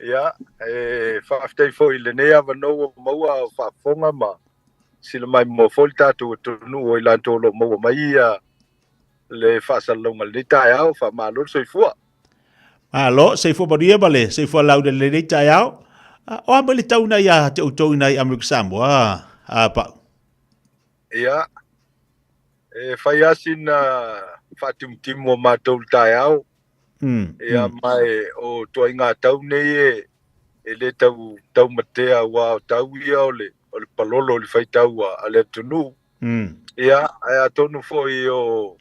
Ia, e faafetai foi i lenei avanoa ua maua a o faafofoga ma silamaimoa foi le tatou atunuu o i latou o lo o maua mai ia le faasalalauga i lenei taeao. Faamalo le soifua. Malo, soifua manuia ma le soifua laulele i lenei taeao. O a mai le tau ina ia te outou ina i Amerika Samoa, a Pau? Ia, e fai lava sina faatimutimu o matou i le taeao. Ia, ma e o ituaiga tau nei e le tau taumatea aua o tau ia o le o le palolo i le faitau a le atunuu. Ia, ae atonu foi o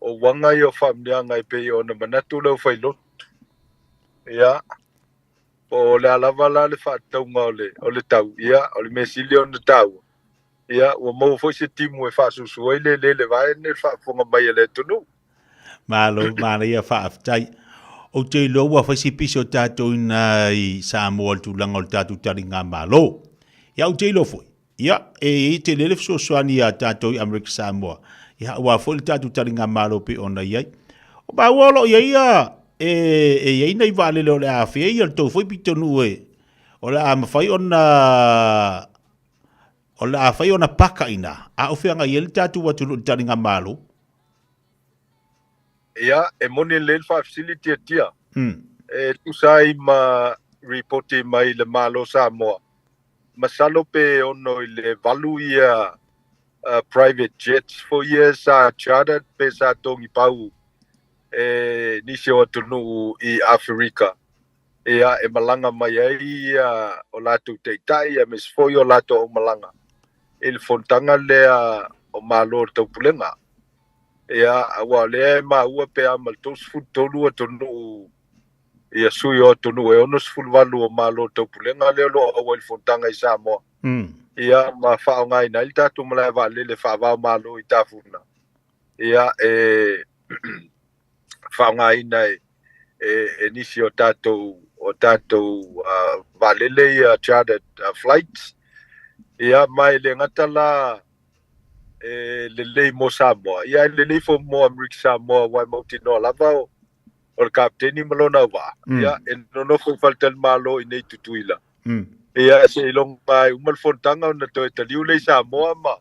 uaga ia o faamanuiaga e pei ona manatu le aufailotu. Ia, po o le a lava la le faatatauga o le tau, ia, o le mea sili ona taua, ia, ua maua foi se timu e faasusu ai le eleele vaeane le faafofoga mai a le atunuu. Malo, manaia, faafetai. Ou te iloa ua fai si pisi o tatou ina i Samoa i le tulaga o le tatou taligamalo. Ia, ou te iloa foi, ia, e i ai tele le fesoasoani ia tatou i Amerika Samoa, ia, aua foi le tatou taligamalo pei ona i ai. O maua o lo o i ai ia, e i ai nai vaalele o le a afea ia le tou foi pitonuu e, o le a mafai ona O le a fai ona paka i ina, a o feagai ai le tatou atunuu i le taligamalo. Ia, e moni lelei le faafesili Tiatia. E tusa ai ma ripoti mai le Malo Samoa, masalo pe ono i le 8 ia private jets foi ia sa chartered pe sa togipau e nisi o atunuu i Aferika. Ia, e malaga mai ai ia o latou taitai aemaise foi o latou aumalaga i le fonotaga lea o Malo o le Taupulega. Ia, aua o lea e maua pe a ma le 33 atunuu ia sui o atunuu e 68 o Malo o le Taupulega lea o lo o auai i le fonotaga i Samoa. Ia, ma faaaogaina ai le tatou malae vaalele faava-o-Malo i Tafuna. Ia, e faaaogaina e e nisi o tatou o tatou vaalele ia chartered flights. Ia, ma e le gata la e lelei mo Samoa, ia e lelei foi mo Amerika Samoa aua e mautinoa lava o le kapeteni ma lona auvaa. Ia, e nonofo i faletalimalo i inei i Tutuila. Ia, seiloga e uma le fonotaga ona toe taliu lea i Samoa ma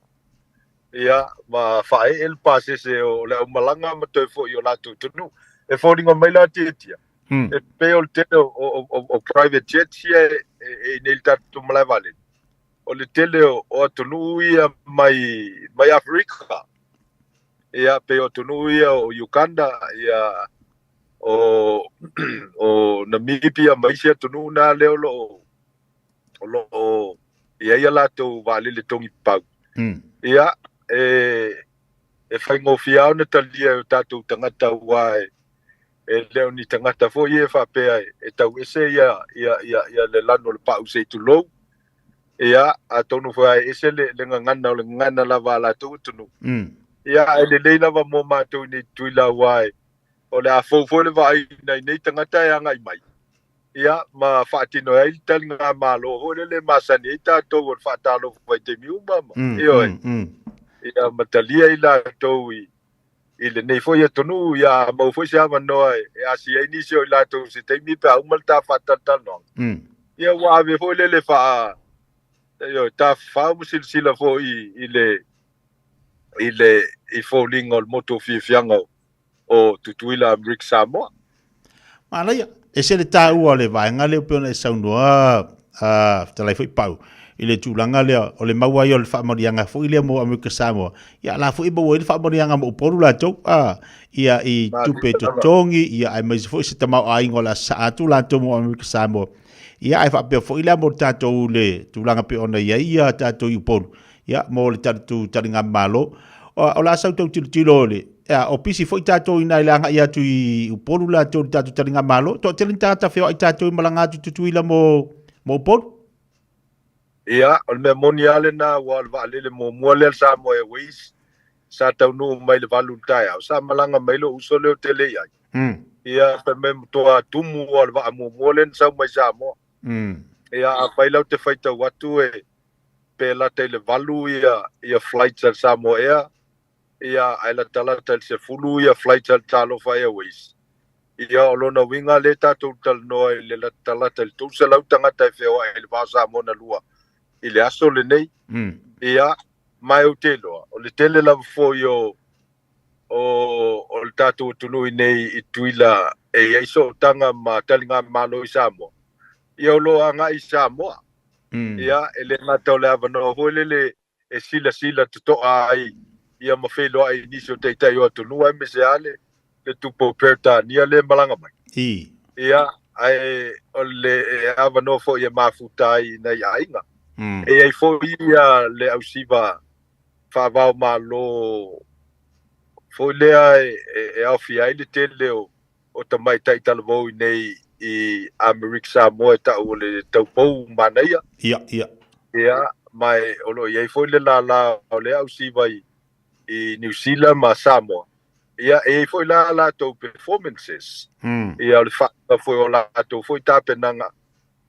Ia, ma faaee le pasese o le aumalaga ma toe foi i o latou atunuu. E foliga mai la Tiatia, e pei o le tele o private jets ia e i nei i le tatou malae vaalele, o le tele o atunuu ia mai Aferika. Ia, pei o atunuu ia o Uganda, ia, o Namibia ma isi atunuu na lea o lo o i ai a latou vaalele togi pau. Ia, e faigofie lava ona talia e o tatou tagata aua e le o ni tagata foi ia e faapea e tau ese ia le lanu o le pau se i tulou. Ia, atonu foi a e ese le gagana o le gagana lava a latou atunuu. Ia, ae lelei lava mo matou i nei Tutuila aua o le a fou foi le vaaiga i nei tagata e agai mai. Ia, ma faatino ai le taligamalo foi lele e masani ai tatou o le faatalofa i taimi uma ma, ioe, ia ma talia i latou i lenei foi atunuu, ia a maua foi se avanoa e asia ai nisi o i latou i se taimi pe a uma le ta faatalatalanoaga. Ia ua ave foi lele faa, ioe, tafafao ma silasila foi i le, i le, i foliga o le motu o fiafiaga o Tutuila Amerika Samoa. Manaia, ese le taua o le vaega lea pei ona e saunoa fetalai foi Pau i le tulaga lea o le maua ai o le faamanuiaga foi lea mo Amerika Samoa. Ia la foi e maua ai le faamanuiaga mo Upolu latou, ia i tupe totogi, ia aemaise foi se tamaoaiga o le a sasaa atu latou mo Amerika Samoa. Ia ae faapea foi la mo tatou le tulaga pei ona i ai ia tatou i Upolu, ia mo le tatou taligamalo. O le a sau tau tilotilo le ia, o pisi foi tatou ina i le agai atu i Upolu latou i le tatou taligamalo. Toatele ni tagata feoai tatou i malaga atu i Tutuila mo Upolu. Ia, o le mea moni lava lena, aua o le vaalele muamua lea a le Samoa Airways sa taunuu mai i le 8 i le taeao, sa malaga mai lou uso lea ou te le i ai. Ia, fai mai matua tumu lava o le vaa muamua lea na sau mai Samoa. Ia, afai la ou te faitau atu e pe lata i le 8 ia flights a le Samoa Air, ia ae latalata i le 10 ia flights a le Talofa Airways. Ia, o lona uiga lea tatou talanoa i le latalata i le 300 tagata e feoai i le Vao Samoa na lua i le aso lenei. Ia, ma ou te iloa, o le tele lava foi o o o le tatou atunuu iinei i Tutuila e i ai sootaga ma taligamalo i Samoa, ia o lo o agai i Samoa. Ia, e le gata o le avanoa foi lele e silasila totoa ai ia ma feiloai i nisi o taitai o atunuu aemaise lava le le tupu o Peretania lea e malaga mai. Ia, ae o le avanoa foi e mafuta ai i nai aiga. E i ai foi ia le ausiva faava o Malo foi lea e aofia ai le tele o tamaitai talavou iinei i Amerika Samoa e tau o le taupou manaia. Ia, ia. Ia, ma o lo o i ai foi le lālā o lea ausiva i Niu Sila ma Samoa. Ia, e i ai foi la latou performances. Ia, o le faaiuga foi o latou foi tapenaga,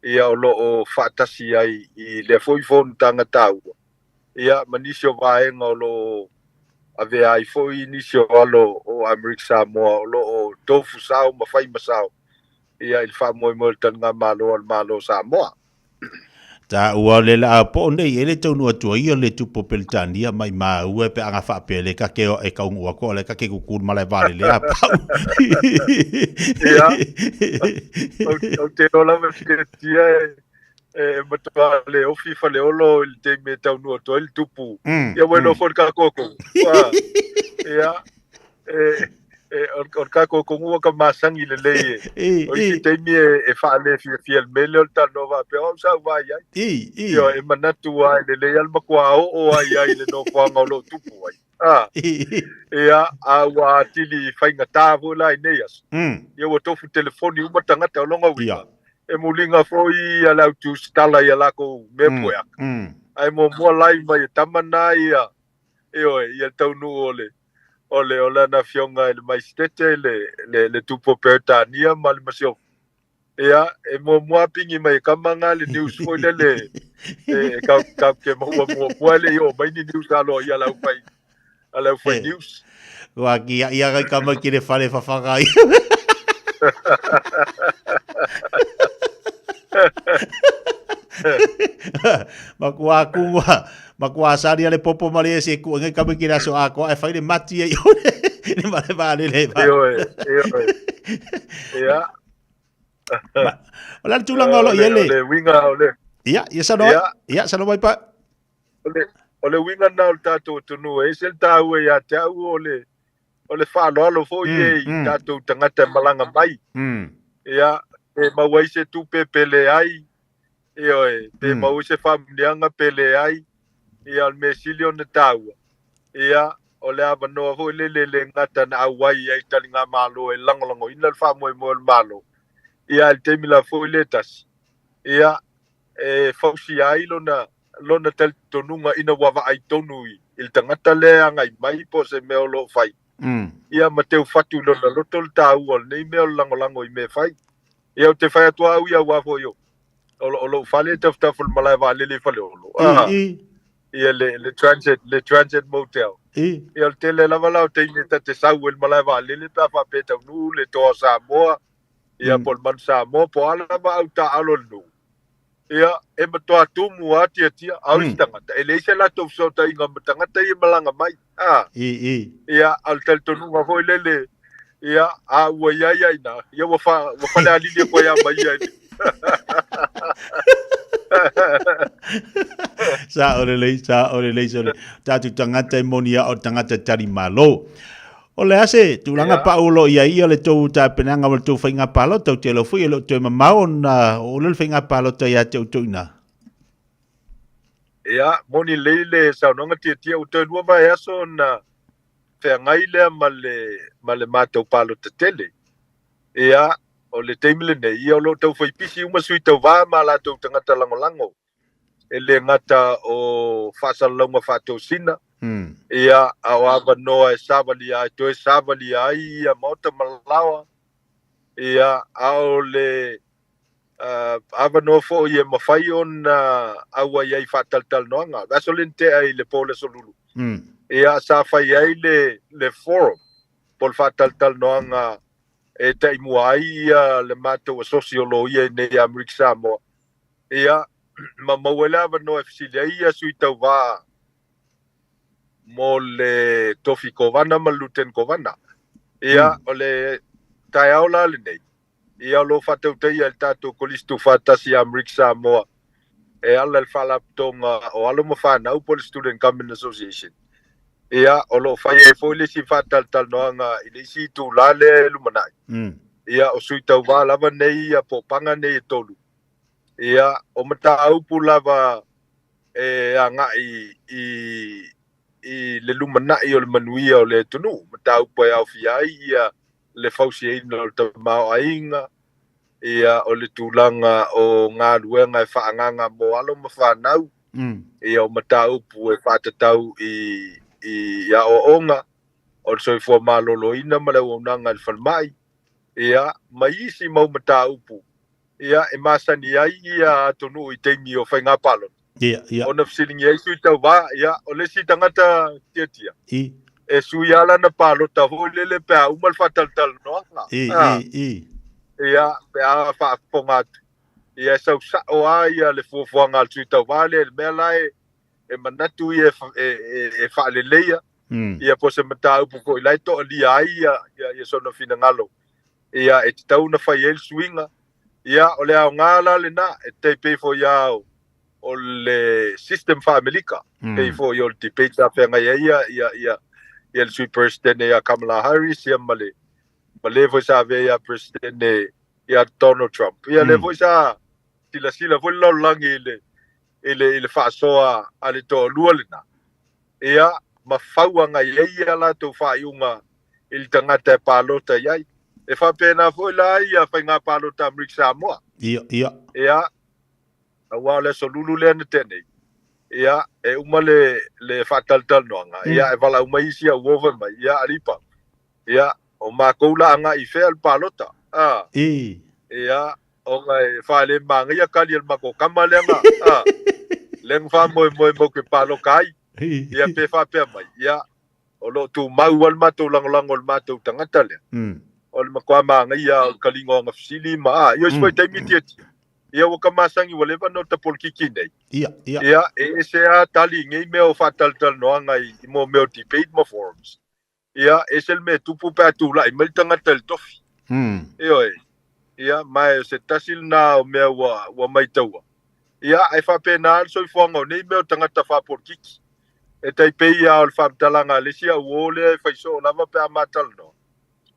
ia, o lo o faatasi ai i lea foi fonotaga taua. Ia, ma nisi o vaega o lo o avea ai foi nisi o alo o Amerika Samoa o lo o tofu sao ma fai ma sao ia i le faamoemoe o le taligamalo a le Malo o Samoa. Taua o le laa po o nei e le taunuu atu ai le tupu o Peretania mai maua pe aga faapea le ka ke e kaunuu atu o le ka ke kukulu malae vaalele a pau. Ia, ou te iloa lava tiatia e e matua le ofi Faleolo i le taimi e taunuu atu ai le tupu. Ia ua iloa foi le kākoakogu. Ia, e, e, o le kākoakogu ua ka masani lelei e. O isi taimi e faalefiafia le mea lea o le talanoa faapea, o au sa ou vaai ai. Ia, e manatu lava e lelei lava le matua oo lava i ai i le nofoaga o lo o tupu ai. Ia, a ua atili faigata foi la i nei aso. Ia ua tofu telefoni uma tagata o lona uiga. E muliga foi ia le au tusitala i a lakou mea pueaka. Ae muamua live mai e tama na ia, ioe, ia le taunuu o le o le o lana afioga i le Maisitete le le le tupu o Peretania ma le Masiofo. Ia, e muamua pigi mai e kama nga le news foi lele e kau kau ke maua muamua le i oo mai ni news aloa ia lau fai a lau fai news. Ua ki ia ia kai kama ki le fale whawhanga ai. Makua kungua, makua sari ale popo mali e se ku ngai kama ki le aso a ko e fai le mati e ione. Le male vale le va. Ioe, ioe. Ia. O le tulaga o lo i ele. O le uiga o le. Ia, ia sa noa. Ia, sa noa mai pa. O le o le uiga na o le tatou atunuu e ese le taua ia te au o le o le faaaloalo foi e i tatou tagata e malaga mai. Ia, pe maua ai se tupe pe leai, ioe, pe maua se faamanuiaga pe leai, ia o le mea sili ona taua, ia, o le avanoa foi lele e le gata na auai ai taligamalo e lagolagoina le faamoemoe o le Malo, ia, i le taimi lava foi lea tasi, ia, e fausia ai lona, lona talitonuga ina ua vaai tonu i, i le tagata lea e agai mai po o se mea o lo o fai. Ia, ma teufatu i lona loto le taua o lenei mea o le lagolago i mea e fai. Ia, ou te fai atu lava au ia, aua foi o, o lou fale e tafatafa o le malae vaalele i Faleolo. Ia le transit, le transit motel. Ia o le tele lava la o taimi e ta te sau ai i le malae vaalele pe a faapea e taunuu le Toa o Samoa, ia po o le Manu Samoa, po o a lava au taaalo a le nuu. Ia, e matua tumu lava tiatia, a o isi tagata, e leai se latou fesootaiga ma tagata ia e malaga mai. Ia, a o le talitonuga foi lele, ia, a ua i ai ia i ina, ia ua, fa, ua falealili atu ai lava ma ia i le. Sa'o lelei, sa'o lelei, sa'o lelei. Tatou tagata e moni a o tagata tali malo. O le a se tulaga pa'u o lo o i ai ia le tou tapenaga ma le tou faiga palota, ou te iloa foi e le o toe mamao ona oo lea o le faiga palota ia te outou i ina. Ia, moni lelei le saunoaga tiatia, ua toe lua vaiaso ona feagai lea ma le, ma le matou palota tele. Ia, o le taimi lenei, ia o lo o taufai pisi uma sui tauva ma latou tagata lagolago. E le gata o faasalalauga faatosina, ia, a o avanoa e savalia ai, toe savalia ai ia maota ma laoa, ia, a o le avanoa foi e mafai ona auai ai faatalatalanoaga. O le aso lea na tea i le po o le Aso Lulu, ia, sa fai ai le forum po o le faatalatalanoaga e taimua ai ia le matou asosi o loia i inei i Amerika Samoa, ia, ma maua ai le avanoa e fesili ai ia sui tauvā mo le tofi kovana ma le luteni kovana. Ia, o le taeao la lenei, ia o lo o faatautaia e le tatou Kolisi Tuufaatasi a Amerika Samoa e ala i le Faalapotopotoga o Alo ma Fanau po o le Student Government Association. Ia, o lo o fai ai foi le isi faatalatalanoaga i le isi itulā lea e lumanai. Ia, o sui tauvā lava nei ia poopaga nei e tolu. Ia, o mataupu lava e agai i i le lumanai o le manuia o le atunuu, mataupu e aofia ai ia le fausiaina o le tamaoaiga, ia o le tulaga o galuega e faaagaaga mo alo ma fanau, ia o mataupu e faatatau i i aoaoga, o le soifua maloloina ma le auaunaga i le falemai, ia ma isi mau mataupu ia e masani ai ia atunuu i taimi o faiga palota. Ia, ia. Ona fesiligia ai sui tauvā, ia, o le isi tagata tiatia, I. e sui lava lana palota foi lele pe a uma le faatalatalanoaga. I, i, i. Ia, pe a faafofoga atu, ia e sau sao lava ia le fuafuaga a le sui tauvā lea i le mea la e, e manatu ia e, e, e faaleleia, ia po o se mataupu foi la e toalia ai ia, ia, ia sona finagalo. Ia, e tatau ona fai ai le suiga. Ia, o le aoga la lena, e tai pei foi lava o, o le system faa-Amerika, pei foi o le debate sa feagai ai ia, ia, ia, ia le Sui Peresetene ia Kamala Harris, ia ma le, ma le foi sa avea ia Peresetene ia Donald Trump. Ia, lea foi sa silasila foi le lalolagi i le, i le, i le faasoa a le toalua lena. Ia, ma fau agai ai ia latou faaiuga i le tagata e palota i ai. E faapena foi la ia faiga palota a Amerika Samoa. Ia, ia. Ia, aua o le aso lulu lea na tea nei, ia, e uma le, le faatalatalanoaga, ia, e valaau mai isi au uo fai mai, ia, alii Pau, ia, o makou la agai i fea le palota, a? I. Ia, ona e faalemagaia kali a le matou tama lea na, a? Lea na faamoemoe matou te paloka ai, ia, pe faapea mai, ia, O lo o tumau lava le matou lagolago i le matou tagata lea. O le matua manaia o le kaliga o ana fesili ma a, ia isi foi taimi tiatia. Ia ua ka masani ua leva ona ota polokiki nei. Ia, ia. Ia, e ese lava tali i nei mea o faatalatalanoaga i mo mea o debate ma forums. Ia, e ese le mea e tupu pe a tulai mai le tagata i le tofi. Ioe. Ia, ma o se tasi lena o mea ua, ua maitaua. Ia, ae faapena le soifuaga o nei mea o tagata faapolokiki. E tai pei lava o le faamatalaga a le isi au uo lea e fai soo lava pe a ma talanoa.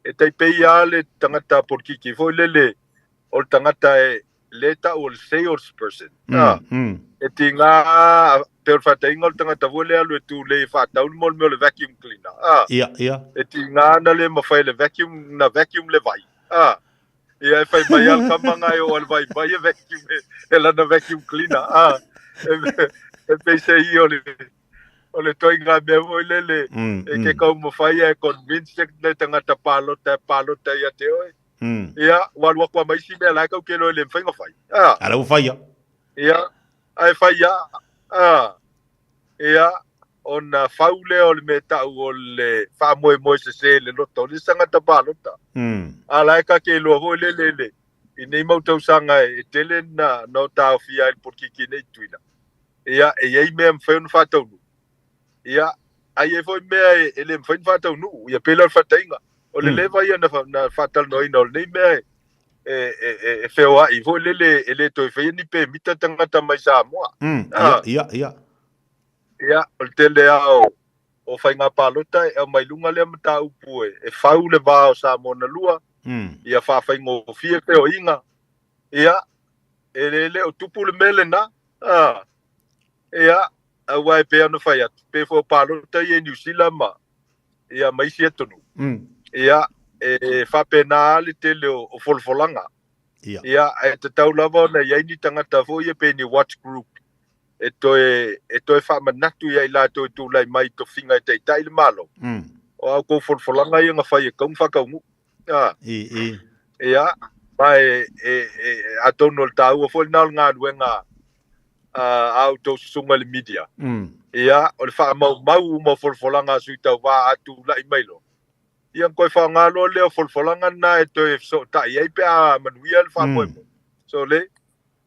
E tai pei lava le tagata polokiki foi lele o le tagata e le tau o le sales person. Mm, mm. E tiga pei o le faataiga o le tagata foi lea alu e tulei e faatau le mo le mea o le vacuum cleaner. Ah. Ia, ia. E tiga na le mafai le vacuum, na vacuum le vai. Ah. Ia e fai mai a le tama nga e oo a le vaivai e vacuum e, e lana vacuum cleaner. Ah. E, e pei se i o le o le toiga mea foi lele e ke kaumafai e convince le tagata palota e palota ia te oe. Ia, ua alu atu a ma isi mea la e kau ke loa e le mafai ona fai. Ah. A la ua fai ia. Ia, ae fai ia. Ah. Ia, ona fau lea o le mea tau o le faamoemoe sese i le loto o le isi tagata palota. A la e ka ke iloa foi lele le i nei mau tausaga e tele na na o taofia ai le polokiki nei Tuina. Ia, e i ai mea e mafai ona faataunuu. Ia, ae i ai foi mea e, e le mafai ona faataunuu. Ia, pei la o le faataiga. O le leva ia na, na faatalanoaina o lenei mea e, e, e, e, e feoai foi lele e le toe faia ni pemita tagata mai Samoa. Ia, ia, ia. Ia, o le tele lava o, o faiga palota e aumai luga lea mataupu e, e fau le va o Samoa na lua, ia faafaigofie feoaiga. Ia, e le, le o tupu le mea lena. Ah, ia, aua e pei ona fai atu, pei foi o palota ia i Niu Sila ma, ia, ma isi atunuu. Ia, e faapena lava le tele o, o folafolaga. Ia. Ia, ae tatau lava ona i ai ni tagata foi ia pei ni watch group e toe, e toe faamanatu ia i latou e tulai mai i tofiga e taitai le Malo. O a outou folafolaga ia na fai e tatau ona faataunuu. Ah. I, i. Ia, ma e, e, e, atonu o le taua foi lena o le galuega a a outou susuga i le media. Ia, o le faamaumau uma o folafolaga a sui tauva a tulai mai loa. Ia ona toe faaaoga loa lea o folafolaga na e toe fesootai ai pe a manuia le faamoemoe. Sole,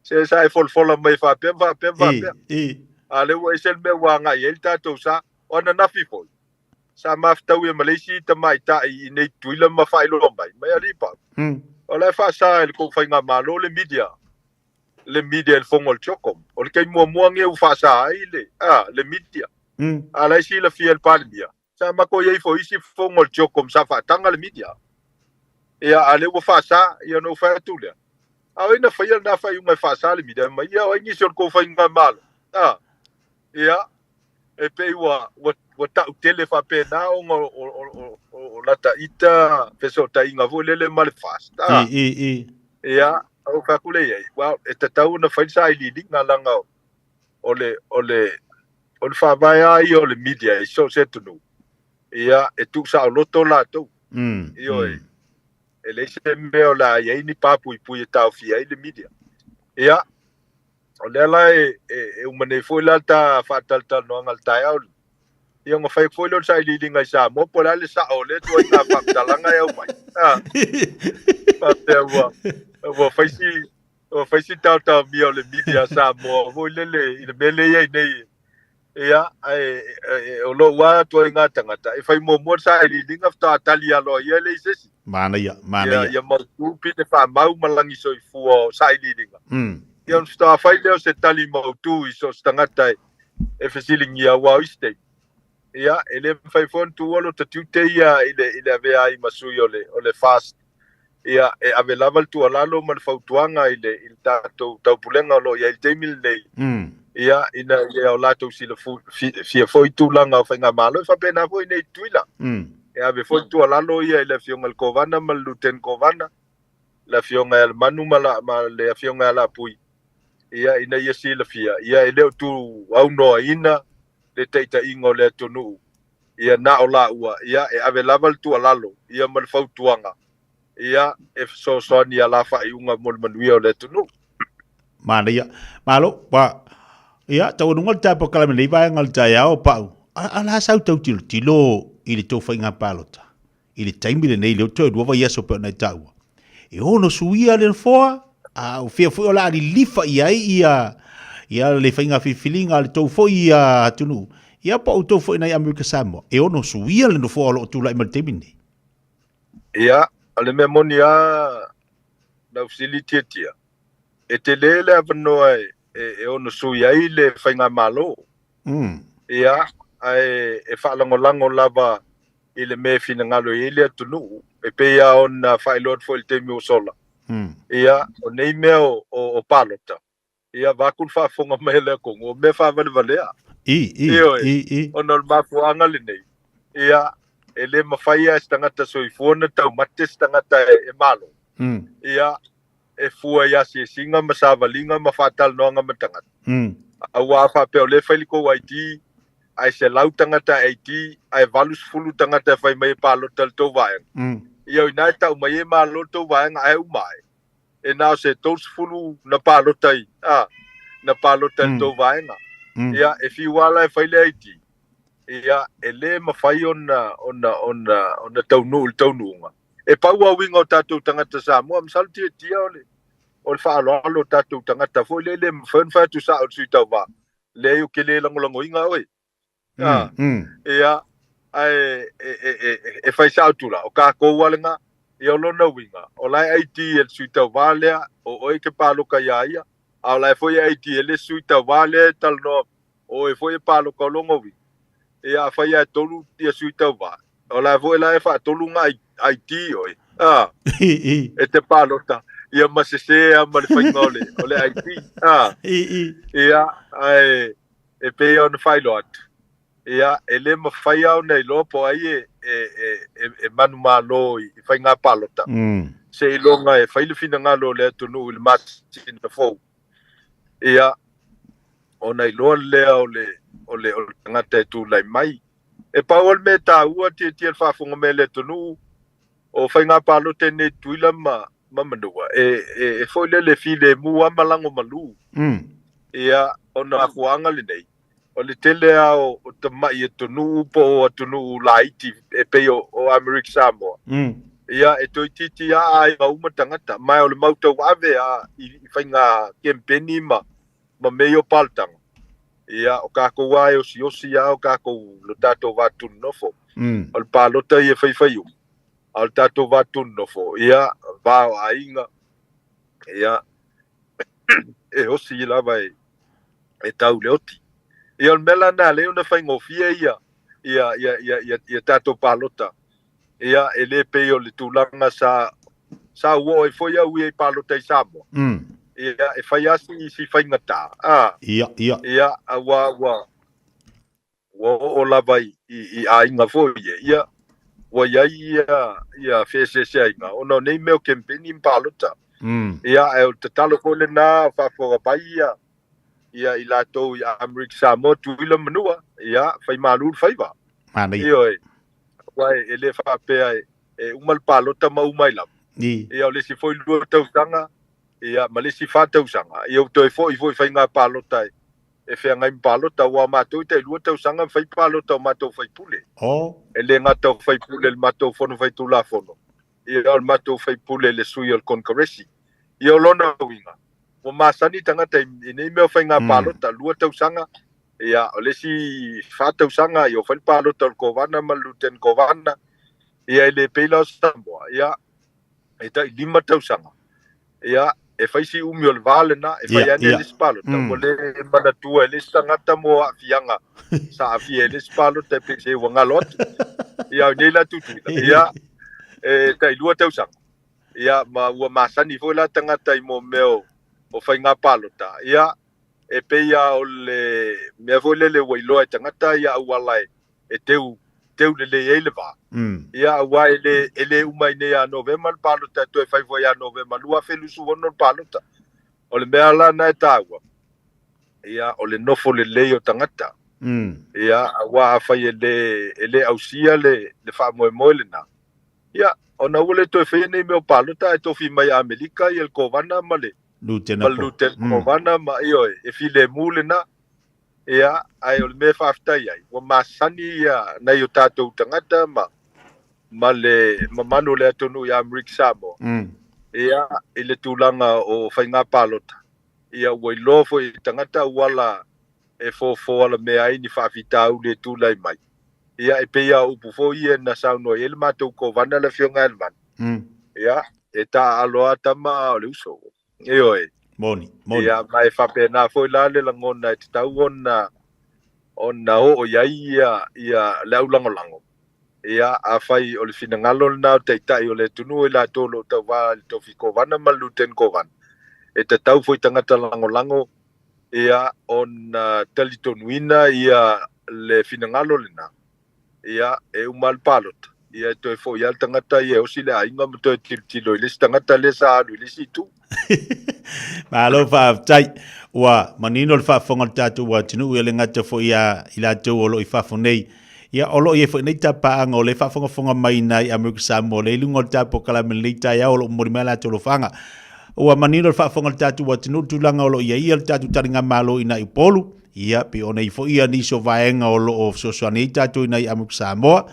se sa e folafola mai faapea ma faapea ma faapea. A o lea ua ese le mea ua agai i ai le tatou sa. O ananafi foi, sa mafutaui ma le isi tamaitai i inei i Tutuila ma faailoa mai, mai alii Pau. O la e faasa e le tou faigamalo le media, le media i le fono a le CHOGM. O le taimi muamua lenei ua faasa ai le, a, le media. A o la e silafia e le Palemia, sa matou i ai foi i isi fono a le CHOGM sa faataga le media. Ia, a o lea ua faasa, ia ona ou fai atu lea, a o ai na faia lena faaiuga e faasa le media? Mai, ia, o ai nisi o le tou faigamalo? A, ia, e pei ua, ua, ua tautele faapena ona o, o, o, o, o lata ita fesootaiga foi lele ma le FAST. A, I, i, i. Ia, ou fai atu lea i ai, well, e tatau ona fai le sailiiliga leaga o le, o le, o le faavae lava ia o le media i so o se atunuu, ia, e tuusaoloto latou. Ioe. E leai se mea o le a i ai ni papuipui e taofia ai le media. Ia, o lea la e, e, e uma nei foi la le ta faatalatalanoaga i le taeao lenei. Ia ona fai foi lea o le sailiiliga i Samoa po o le a le sao o lea ituaiga faamatalaga e aumai. Ah, faapea ua, ua fai si, ua fai si taotaomia o le media a Samoa foi lele i le mea lea e i ai nei. Ia, ae e, o lou lava ituaiga tagata, e fai muamua le sailiiliga faatoa tali aloaia e leai se isi. Manaia, manaia. Ia, ia mautu pine faamau ma lagi soifua o sailiiliga. Ia ona faatoa fai lea o se tali mautu i so o se tagata e, e fesiligia, aua o isi taimi, ia, e le mafai foi ona tuua lota tiute ia i le, i le avea ai ma sui o le, o le FAST. Ia, e ave lava le tuualalo ma le fautuaga i le, i le tatou taupulega o lo o i ai i le taimi lenei, ia, ina ia o latou silafia foi tulaga o faigamalo, e faapena foi i inei i Tutuila. E ave foi le tuualalo ia i le Afioga i le Kovana ma le Luteni Kovana, le Afioga ia Lemanu ma, la, ma le Afioga ia Lapui, ia, ina ia silafia, ia, e le o tuaunoaina le taitaiga o le atunuu, ia na o laua, ia, e ave lava le tuualalo, ia, ma le fautuaga, ia, e fesoasoani ia la faaiuga mo le manuia o le atunuu. Manaia. Malo, ua, ia, taualuga le tatou polokalame i lenei vaega o le taeao, Pau. A, a la sau tau tilotilo i le tou faiga palota i le taimi lenei, lea ua toe lua vaiaso pei ona e taua. E ono suia le nofoa, a o fea foi o le a lilifa i ai ia, ia le faiga filifiliga a le tou foi ia atunuu, ia po o outou foi nai Amerika Samoa, e ono suia le nofoa o lo o tulai mai i le taimi lenei. Ia, o le mea moni lava, lau fesili Tiatia, e tele le avanoa e, e, e ono sui ai le faigamalo. Ia, ae e faalagolago lava i le mea e finagalo i ai le atunuu, e pei lava ona faailoa atu foi i le taimi ua sola. Ia, o nei mea o, o, o palota, ia, vaeatu le faafofoga mai a le atunuu, o mea faavalevalea. I, i, Ioe, i, i. ona o le mafuaaga lenei, ia, e le mafai lava e se tagata soifua ona taumate se tagata e, e malo. Ia, e fua i asiasiga ma savaliga ma faatalanoaga ma tagata. Aua a faapea o lea e fai le tou ID, ae 100 tagata ID, ae 80 tagata e fai mai e palota i le tou vaega, ia o i ina e tau mai e malo le tou vaega ae uma ae, e na o se 30 na palota i, a, na palota i le tou vaega. Ia, e fiu lava la e fai le ID, ia, e le mafai ona, ona, ona, ona taunuu i le taunuuga. E pau lava uiga o tatou tagata Samoa, masalo Tiatia o le, o le faaaloalo o tatou tagata foi lea e le mafai ona fai atu sao i le sui tauva, leai ou te le lagolagoina oe. A, ia, ae e, e, e, e fai sao atu la, o tatou lava lena. Ia o lona uiga, o la e ID e le sui tauva lea, o oe e te paloka iā ia, a o la e foi e ID e le isi sui tauva lea e talanoa, o oe foi e paloka o lona uiga. Ia afai lava e tolu ia sui tauva, o la foi la e faatolu ona ID oe, a, e te palota, ia ma sese lava ma le faiga o le, o le ID, a. Ia, ae e pei ona faailoa atu, ia, e le mafai lava ona iloa po o ai e, e, e, e manumalo i faiga palota, seiloga e fai le finagalo o le atunuu i le masina fou. Ia, ona iloa lea o le, o le, o le tagata e tulai mai. E pau lava le mea e taua Tiatia i le faafofoga mai a le atunuu, o faiga palota i inei i Tutuila ma, ma Manua, e, e, e foi lele e filemu lava ma lagomalu. Ia, ona mafuaaga lenei. O le tele lava o, o tama'i atunuu po o atunuu laiti e pei o, o Amerika Samoa. Ia, e toeitiiti lava aiga uma tagata, ma o le mau tauave lava i, i faiga kempeni ma, ma mea ia o paltaga. Ia, o kākou lava e osiosi lava o kākou, lo tātou va tununofo. O le palota ia e faifai uma, a o le tātou va tununofo, ia, va o aiga, ia, e osi lava e, e tau le oti. Ia o le mea la lena lea ona faigofie ia ia ia ia ia, ia tātou palota. Ia e le pei o le tulaga sa sa ua oo ai foi au ia i palota i Samoa. Ia e fai lava si si faigata. A. Ia, ia. Ia ua ua ua oo lava i i, i aiga foi ia. Ia ua i ai ia ia feeseeseaiga ona o nei mea o kempeni ma palota. Ia ae o le tatalo foi lena o faafofoga mai ia ia i latou i Amerika Samoa, Tutuila ma Manua, ia fai malu le faiva. Manaia. Ioe. Aua e le faapea e uma le palota ma uma ai lava. Ia o le isi foi 2 tausaga, ia ma le isi 4 tausaga, ia ua toe foi foi i faiga palota e feagai ma palota, aua o matou e tai 2 tausaga ma fai palota o matou faipule. E le gata o faipule i le matou Fono Faitulafono, ia o le matou faipule i le sui o le Konekaresi. Ia o lona uiga, ua masani tagata i nei mea o faiga palota, 2 tausaga, ia o le isi 4 tausaga, ia ua fai le palota o le Kovana ma le Luteni Kovana, ia e le pei la o Samoa, ia e tai 5 tausaga, ia e fai si umi o le va lena, e fai ane le isi palota, ua le manatua e le isi tagata mo aafiaga sa aafia i le isi palota e pei se ua galo atu. Ia o nei la Tutuila, ia e tai 2 tausaga. Ia ma ua masani foi la tagata i mo mea o faiga palota. Ia e pei lava o le mea foi lele ua iloa e tagata ia auala e teu teu lelei ai le va. Ia aua e le e le uma i nei ia Novema le palota e toe fai foi ia Novema 2026 le palota. O le mea la lena e taua, ia o le nofo lelei o tagata. Ia aua afai e le e le ausia le le faamoemoe lena, ia ona ua le toe faia nei mea o palota ae tofi mai Amerika ia le Kovana ma le Lutena ma le Lutena Kovana ma ioe e filemu lena. Ia, ae o le mea e faafetai ai, ua masani ia nai o tatou tagata ma ma le mamalu o le atunuu i Amerika Samoa. Ia, i le tulaga o faiga palota, ia ua iloa foi e tagata auala e fofo alamea ai ni faafitauli e tulai mai. Ia, e pei lava o upu foi ia na saunoa i ai le matou Kovana le Afioga ia Lemanu. Ia, e taaalo lava tama a o le uso. Ioe. Moni, moni. Ia, ma e faapena foi la le lagona e tatau ona ona oo i ai ia, ia le aulagolago. Ia, afai o le finagalo lena o taitai o le atunuu i latou o lo o tauva i le tofi Kovana ma le Luteni Kovana, e tatau foi i tagata lagolago ia ona talitonuina ia le finagalo lena. Ia, e uma lava le palota, ia e toe foi lava le tagata ia e osi le aiga ma toe tilotilo i le isi tagata lea sa alu i le isi itu. Malo faafetai. Ua manino le faafofoga o le tatou atunuu, ia le gata foi ia i latou o lo o i fafo nei. Ia, o lo o i ai foi nei tapaaga o lea e faafogafoga mai i nai Amerika Samoa, o lea i luga o le tatou polokalame i lenei taeao o lo o momoli mai a latou alofaga. Ua manino le faafofoga o le tatou atunuu i le tulaga o lo o i ai le tatou taligamalo i nai Upolu. Ia, pei ona i ai foi ia nisi o vaega o lo o fesoasoani ai tatou i nai Amerika Samoa,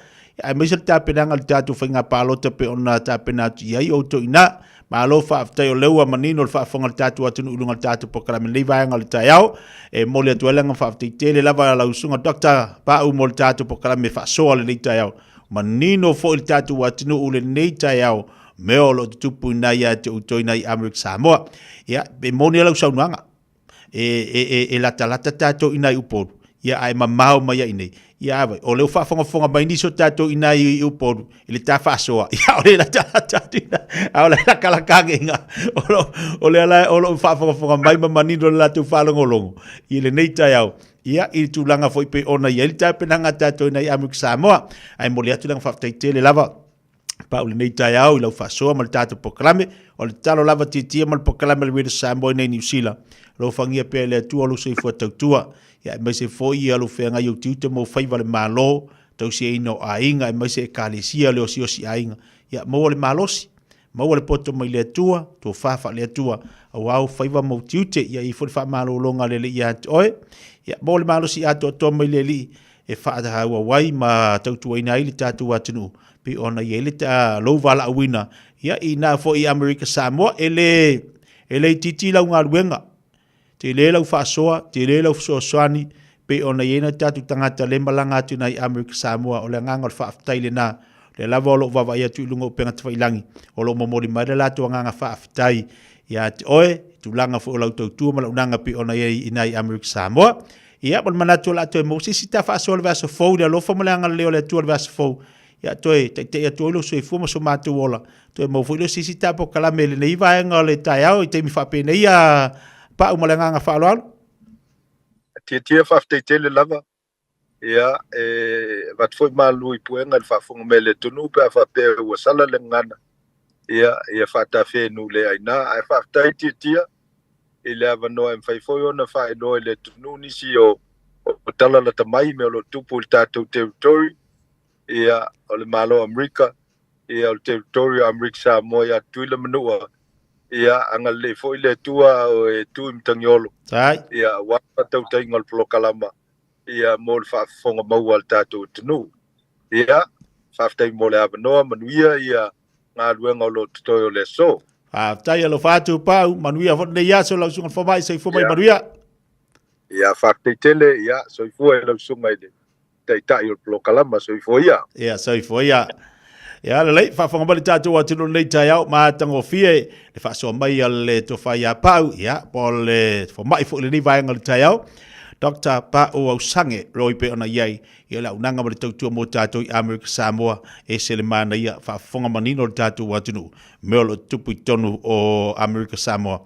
aemaise le tapenaga o le tatou faiga palota pei ona tapena atu i ai outou i ina. Malo faafetai o lea ua manino le faafofoga a le tatou atunuu i luga o le tatou polokalame i lenei vaega o le taeao. E momoli atu ai le agaga faafetai tele lava lau Susuga Doctor Pau mo le tatou polokalame faasoa i lenei taeao. Manino foi le tatou atunuu i lenei taeao mea o lo o tutupu i ina ia te outou i nai Amerika Samoa. Ia, e moni lava lau saunoaga. E, e, e, e latalata tatou i nai Upolu, ia ae mamao mai ai nei. Ia a vai, o lea ua faafogafoga mai nisi o tatou i nai i Upolu i le ta faasoa, ia o le latalata atu ina, a o le lakalaka age ina, o lo, o lea la, o lo o faafogafoga mai ma manino le latou faalogologo i lenei taeao. Ia, i le tulaga foi pei ona i ai le tapenaga a tatou i nai Amerika Samoa. Ae momoli atu le agaga faafetai tele lava Pau lenei taeao i lau faasoa ma le tatou polokalame. O le tatalo lava tietie ma le polokalame a le Radio Samoa i nei Niu Sila. Alofagia pea e le Atua lou soifua tautua. Ia aemaise foi ia lou feagai ou tiute ma ou faiva le Malo, tausiaina o aiga aemaise ekalesia le osiosi aiga. Ia maua le malosi. Maua le poto mai le Atua, tofa faale-Atua, aua ou faiva ma ou tiute, ia i ai foi le faamalologa a le Alii ia te oe. Ia, maua le malosi atoatoa mai le Alii e faaauau ai ma tautuaina ai le tatou atunuu, pei ona i ai le lou valaauina, ia, ina foi i Amerika Samoa, e le, e le itiiti lau galuega, Tele lau faasoa, tele lau fesoasoani, pei ona i ai nai tatou tagata lea e malaga atu i nai Amerika Samoa, o le agaga o le faafetai lena. O lea lava o lo o vaavaai atu i luga o upega tafailagi, o lo o momoli mai le latou agaga faafetai ia te oe, i tulaga foi o lau tautua ma lau auaunaga pei ona i ai i nai Amerika Samoa. Ia, ma le manatu o le a toe maua se isi ta faasoa i le vaiaso fou i le alofa ma le agalelei o le Atua i le vaiaso fou. Ia, toe taitai atu ai lou soifua ma so matou ola, toe maua foi lea o se isi ta polokalame i lenei vaega o le taeao i taimi faapenei a Pau ma le agaga faaaloalo. Tietie faafetai tele lava. Ia, e avatu foi malu i puega i le faafofoga mai a le atunuu pe a faapea ua sala le gagana, ia, ia faatafē nuu le aina. Ae faafetai Tietia i le avanoa e mafai foi ona faailoa i le atunuu nisi o tala lata mai i mea o lo o tupu i le tatou territory, ia, o le Malo o Amerika, ia o le territory o Amerika Samoa ia Tutuila ma Manua, ia agalelei foi le Atua o e tu i Matagiolo, ia aua le faatautaiga o le polokalama, ia mo le faafofoga maua a le tatou atunuu. Ia, faafetai mo le avanoa, manuia ia galuega o lo o totoe o le aso. Faafetai alofa atu Pau, manuia foi lenei aso lau susuga i le fomai, soifua mai manuia. Ia, faafetai tele, ia soifua i lau susuga i le Taitai o le polokalama, soifua ia. Ia, soifua ia. Ia, lelei, faafofoga mai le tatou atunuu lenei taeao, matagofie le faasoa mai a le tofa ia Pau, ia, po o le fomai foi i lenei vaega o le taeao, Doctor Pau Ausange Roy pei ona i ai, ia le auaunaga ma le tautua mo tatou i Amerika Samoa, ese le manaia, faafofoga manino le tatou atunuu, mea o lo o tutupu i totonu o Amerika Samoa.